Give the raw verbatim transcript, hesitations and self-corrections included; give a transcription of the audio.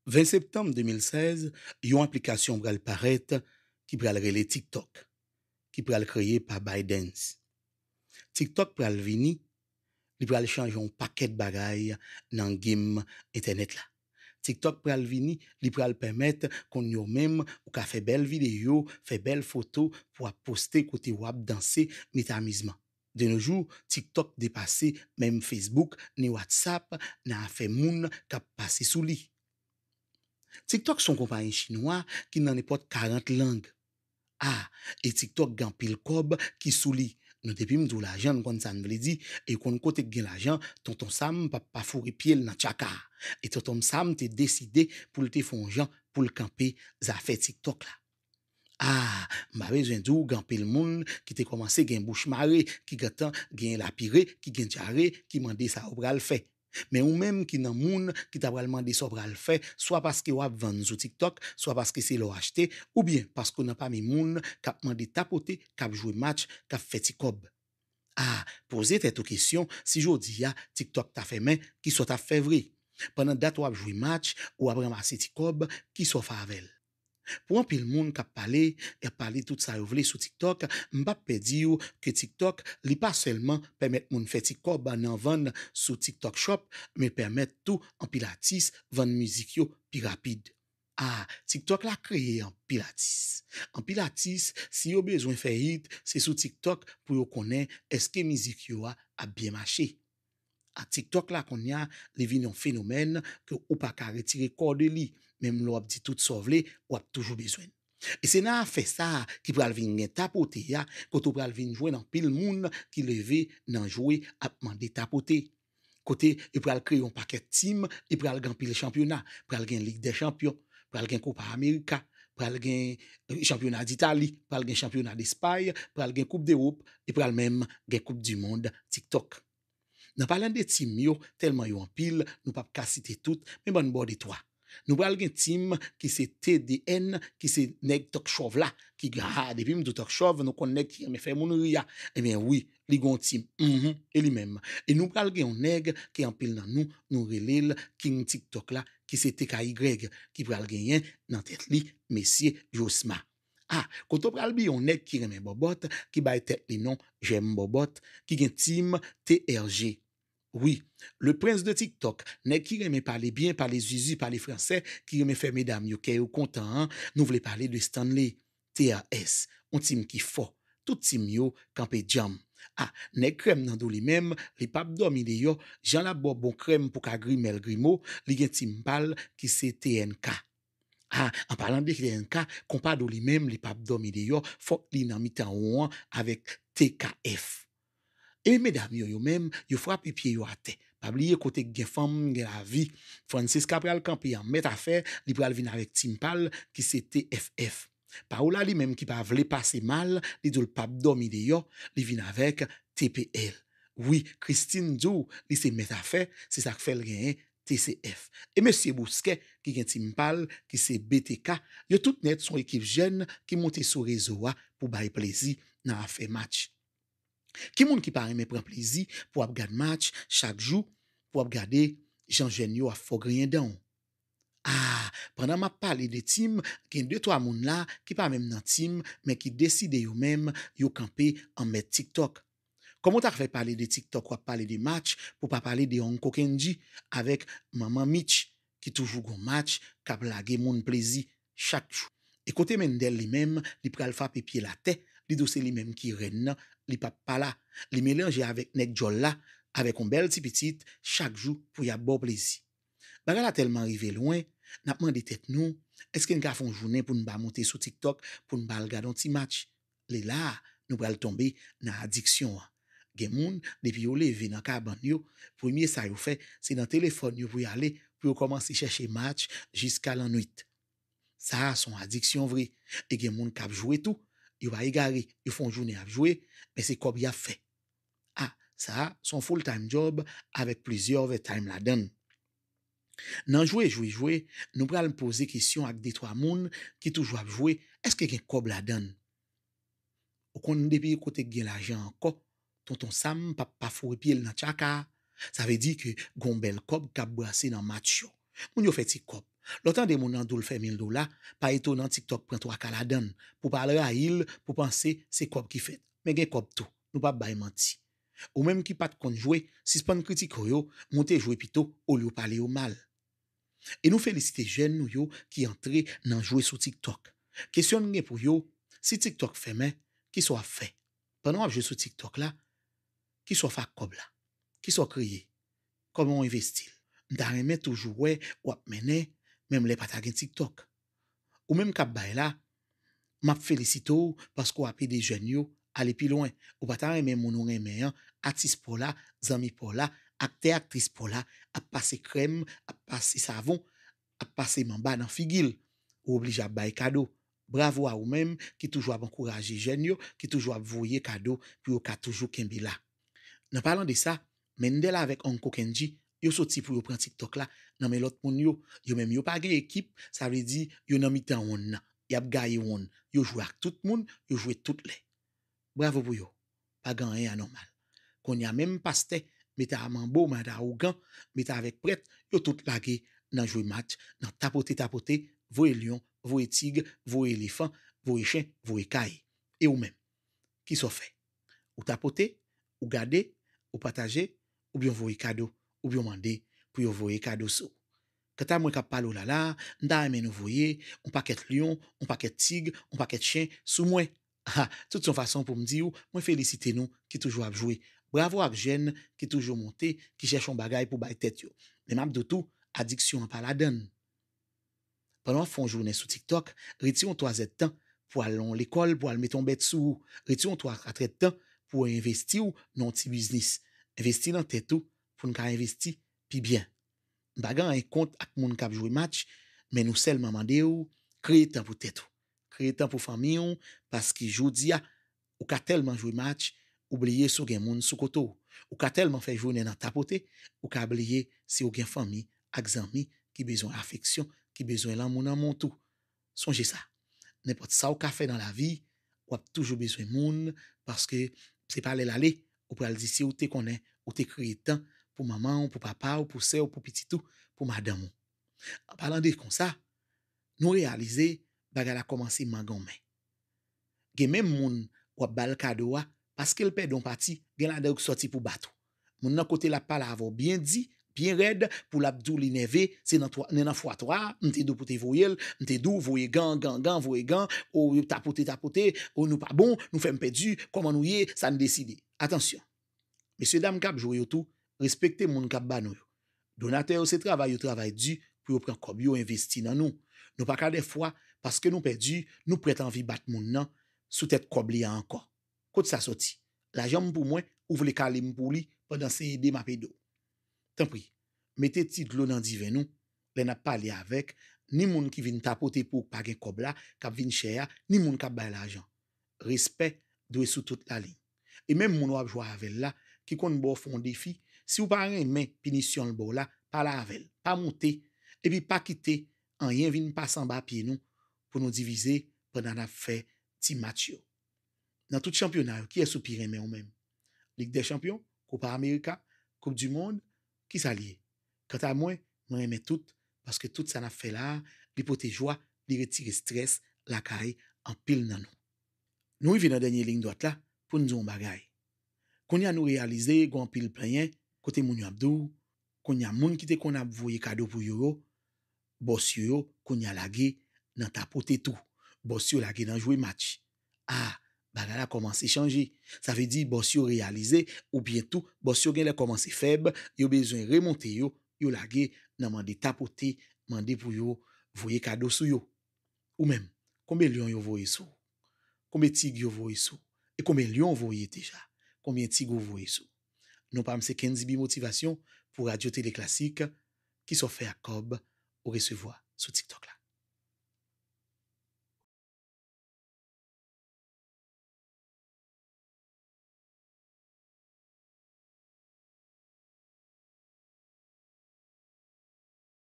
Ven septanm de mil sèz, yon aplikasyon pral parèt ki pral rele TikTok, ki pral kreye pa ByteDance. TikTok pral vini, li pral chanje yon pakèt bagay nan game entènèt la. TikTok pral vini, li pral pèmèt kounye a menm ou ka fè bèl videyo, fè bèl foto pou w ap poste kote w ap danse, met amizman. De nos jours, TikTok depase menm Facebook ni WhatsApp nan afè moun k ap pase sou li. TikTok se yon konpayi chinwa ki nan nenpòt karant lang. A, e TikTok gen anpil kòb ki sou li. Nou depi m di w lajan, n konn sa n vle di, e w konn kote k gen lajan, tonton Sam p ap pa foure pye l nan tchaka. E tonton Sam te deside pou l te fè yon jan pou l kanpe zafè TikTok la. A, m pa bezwen di w, gen anpil moun ki te kòmanse gen bouch mare, ki gentan gen lapire, ki gen dyare, ki mande sa yo pral fè. Men ou menm ki nan moun ki ta pral mande sa w pral fè, swa paske w ap vann sou TikTok, swa paske se la w achte, oubyen paske w nan pami moun k ap mande tapote, k ap jwe match, k ap fè ti kòb. A, poze tèt ou kesyon, si jodi a TikTok ta fèmen, kisa w t ap fè vre? Pandan dat w ap jwe match, w ap ranmase ti kòb, kisa w fè avè l? Pou anpil moun k ap pale, y ap pale tout sa yo vle sou TikTok, m p ap pè di w ke TikTok, li pa sèlman pèmèt moun fè ti kòb nan vann sou TikTok Shop, men pèmèt tou anpil atis vann mizik yo pi rapid. A, TikTok la kreye anpil atis. Anpil atis, si yo bezwen fè hit, se sou TikTok pou yo konnen èske mizik yo a ap byen mache. A, TikTok la kounye a, li vin yon fenomèn ke ou pa ka retire kò de li. Menm lè w ap di tout sa w vle, w ap toujou bezwen l. E se nan afè sa a ki pral vin gen tapote a, kote w pral vin jwenn anpil moun ki leve nan jwe ap mande tapote. Kote yo pral kreye yon pakèt tim, e pral gen anpil chanpyona. Pral gen Lig dè Chanpyon, pral gen Copa America, pral gen, eh, chanpyona d'Italie, pral gen chanpyona d'Espagne, pral gen Coupe d'Europe, e pral menm gen Coupe du Monde TikTok. Nan palan de tim yo, tèlman yo anpil, nou p ap ka site tout, men ban n ba w de twa. Nou pral gen tim ki se T D N, ki se nèg Talk Shove la, ki gen, a, depi m di w Talk Shove, nou konn nèg ki renmen fè moun ri a. Ebyen wi, li gen yon tim. Mhm, e li menm. E nou pral gen yon nèg ke anpil nan nou, nou rele l King TikTok la, ki se T K Y, ki pral genyen nan tèt li mesye Josma. A, kote w pral bliye yon nèg ki renmen bòbòt, ki bay tèt li non J'aime Bòbòt, ki gen tim T R G. Wi, le prince de TikTok, nèg ki renmen pale byen, pale zuzu, pale fransè, ki renmen fè medam yo kè yo kontan an, nou vle pale de Stanley, T R S, yon tim ki fò. Tout tim yo kanpe djanm. A, nèg krèm nan do li menm, li p ap dòmi deyò, jan l ap ba w bon krèm pou ka grimèl grimo, li gen tim pa l ki se T N K. A, an palan de T N K, konpa do li menm, li p ap dòmi deyò, fòk li nan mitan won an avèk T K F. E medam yo, yo menm, yo frape pye yo atè. Pa bliye kote k gen fanm, gen lavi. Francisca pral kanpe an mèt afè, li pral vin avèk tim pa l, ki se T F F. Paola li menm ki pa vle pase mal, li di w l p ap dòmi deyò, li vin avèk T P L. Wi, Christine di w li se mèt afè, se sa k fè l genyen T C F. E mesye Bousquet ki gen tim pa l, ki se B T K, yo tout nèt se yon ekip jèn ki moute sou rezo a pou bay plezi nan afè match. Ki moun ki pa renmen pran plezi pou ap gad match chak jou, pou ap gade jan jèn yo ap fò griyen dan w? A, pandan m ap pale de tim, gen de twa moun la ki pa menm nan tim, men ki deside yo menm, yo kanpe an mèt TikTok. Kòman w ta fè pale de TikTok, w ap pale de match, pou pa pale de Uncle Kendji avèk Manman Mitch, ki toujou gon match k ap lage moun plezi chak jou. E kote Mendel li menm, li pral frape pye l atè, li di w se li menm ki rèn nan, li p ap pa la. Li melanje avèk nèg djòl la, avèk yon bèl ti pitit, chak jou pou y ap ba w plezi. Bagay la tèlman rive lwen, n ap mande tèt nou, èske n ka fè yon jounen pou n pa moute sou TikTok, pou n pa al gade yon ti match? Lè la a, nou pral tonbe nan adiksyon an. Gen moun, depi yo leve nan kabann yo, premye sa yo fè, se nan telefòn yo pou y ale, pou yo kòmanse chèche match jiska lannwit. Sa a se yon adiksyon vre. E gen moun k ap jwe tou, yo pa egare, yo fè yon jounen ap jwe, men se kòb y ap fè. A, sa a se yon full time job avèk plizyè overtime ladan l. Nan jwe, jwe, jwe, nou pral poze kesyon ak de twa moun ki toujou ap jwe, èske gen kòb ladan l? Ou konn depi kote k gen lajan ankò, tonton Sam p ap pa foure pye l nan tchaka. Sa vle di ke gon bèl kòb k ap brase nan match yo. Moun yo fè ti kòb. Lè w tande moun nan di w l fè mil dola, pa etonan TikTok pran twa ka ladan l, pou w pa al rayi l, pou w panse se kòb ki fèt. Men gen kòb tou, nou p ap bay manti. Ou menm ki pa t konn jwe, sispann kritike yo, moute jwe pito, olye w pale yo mal. E nou felisite jèn nou yo ki antre nan jwe sou TikTok. Kesyon n gen pou yo, si TikTok fèmen, kisa w ap fè? Pandan w ap jwe sou TikTok la, kisa w fè ak kòb la? Kisa w kreye? Kòman w envesti l? M ta renmen toujou wè w ap mennen, menm lè pa ta gen TikTok. Ou menm k ap bay la, m ap felisite w paske w ap ede jèn yo ale pi lwen. Ou pa ta renmen moun ou renmen an, atis pa w la, zanmi pa w la, aktè aktris pa w la, ap pase krèm, ap pase savon, ap pase manba nan figi l. Ou oblije ap bay kado. Bravo a ou menm ki toujou ap ankouraje jèn yo, ki toujou ap voye kado pou yo ka toujou kenbe la. Nan palan de sa, Mendel avèk Uncle Kendji, yo soti pou yo pran TikTok la nan men lòt moun yo. Yo menm yo pa gen ekip, sa vle di yo nan mitan wonn nan. Y ap gaye wonn. Yo jwe ak tout moun, yo jwe tout lè. Bravo pou yo. Pa gen anyen anòmal. Kounye a menm pastè, mete a manbo, mete a ougan, mete avèk prèt, yo tout lage nan jwe match, nan tapote tapote, voye lyon, voye tig, voye elefan, voye chen, voye kay. E ou menm? Kisa w fè? Ou tapote, ou gade, ou pataje, oubyen w voye kado, oubyen w mande pou yo voye kado sou ou. Kanta mwen k ap pale w la la, m ta renmen nou voye yon pakèt lyon, yon pakèt tig, yon pakèt chen sou mwen. Ha, tout se yon fason pou m di w, mwen felisite nou ki toujou ap jwe. Bravo ak jèn ki toujou monte, ki chèche yon bagay pou bay tèt yo. Men m ap di w tou, adiksyon an pa ladan l. Pandan w ap fè yon jounen sou TikTok, retire yon twazèdtan pou al nan yon lekòl, pou al mete yon bèt sou ou. Retire yon twa katrèdtan pou w envesti w nan yon ti biznis. Envesti nan tèt ou pou n ka envesti pi byen. M pa gen anyen kont ak moun k ap jwe match, men nou sèlman mande w, kreye tan pou tèt ou. Kreye tan pou fanmi w, paske jodi a, ou ka tèlman jwe match, ou bliye si w gen moun sou kote w. Ou ka tèlman fè jounen nan tapote, ou ka bliye si w gen fanmi ak zanmi ki bezwen afeksyon, ki bezwen lanmou nan men w tou. Sonje sa, nenpòt sa w ka fè nan lavi, w ap toujou bezwen moun, paske se pa lè l ale, ou pral di si w te konnen, ou te kreye tan pou manman w, pou papa w, pou sè w, pou pitit ou, pou madanm ou. An palan de konsa, nou reyalize bagay la kòmanse mangonmen. Gen menm moun w ap ba l kado a, paske l pèdi yon pati, gen ladan yo ki sòti pou bat ou. Moun nan kote l ap pale avè w byen di, byen rèd, pou l ap di w li nève, se nan twa, nan, nan fwa twa a, m te di w pou te voye l, m te di w voye gan, gan, gan, voye gan, o tapote, tapote, o nou pa bon, nou fè m pèdi, kòman nou ye, sa n deside. Atansyon. Mesye dam k ap jwe yo tou, respekte moun k ap ba nou yo. Donatè yo se travay yo travay di pou yo pran kòb yo envesti nan nou. Nou pa ka dèfwa, paske nou pèdi, nou prèt anvi bat moun nan sou tèt kòb li a ankò. Kot sa soti? Lajan m pou mwen, ou vle kale m pou li pandan se ede m ap ede w. Tanpri, mete ti dlo nan diven nou lè n ap pale avèk ni moun ki vin tapote pou ou k pa gen kòb la, k ap vin chè a, ni moun k ap bay lajan. Respè dwe sou tout laliny. E menm moun w ap jwe avè l la, ki konn ba w fè yon defi, si w pa renmen pinisyon l ba w la, pale avè l, pa moute, epi pa kite anyen vin pase anba pye nou pou nou divize pandan n ap fè ti match yo. Nan tout chanpyona yo, kiyès ou pi renmen ou menm? Lig dè Chanpyon, Kopa Amerika, Koup di Mond, kisa l ye? Kanta mwen, mwen renmen tout, paske tout sa n ap fè la a, li pote jwa, li retire estrès lakay anpil nan nou. Nou rive nan dènye liy dwat la pou n di w yon bagay. Kounye a nou reyalize gen anpil plenyen kote moun yo ap di w, kounye a moun ki te konn ap voye kado pou yo yo, bòs yo yo kounye a lage nan tapote tou. Bòs yo lage nan jwe match. A, bagay la kòmanse chanje. Sa vle di bòs yo reyalize, oubyen tou, bòs yo genlè kòmanse fèb, yo bezwen remonte yo, yo lage nan mande tapote, mande pou yo voye kado sou yo. Ou menm, konbyen lyon yo voye sou ou? Konbyen tig yo voye sou ou? E konbyen lyon w voye deja? Konbyen tig ou voye sou ou? Non pa m se Kendy B Motivation pou Radyo Tele Klasik. Kisa w fè ak kòb ou resevwa sou TikTok?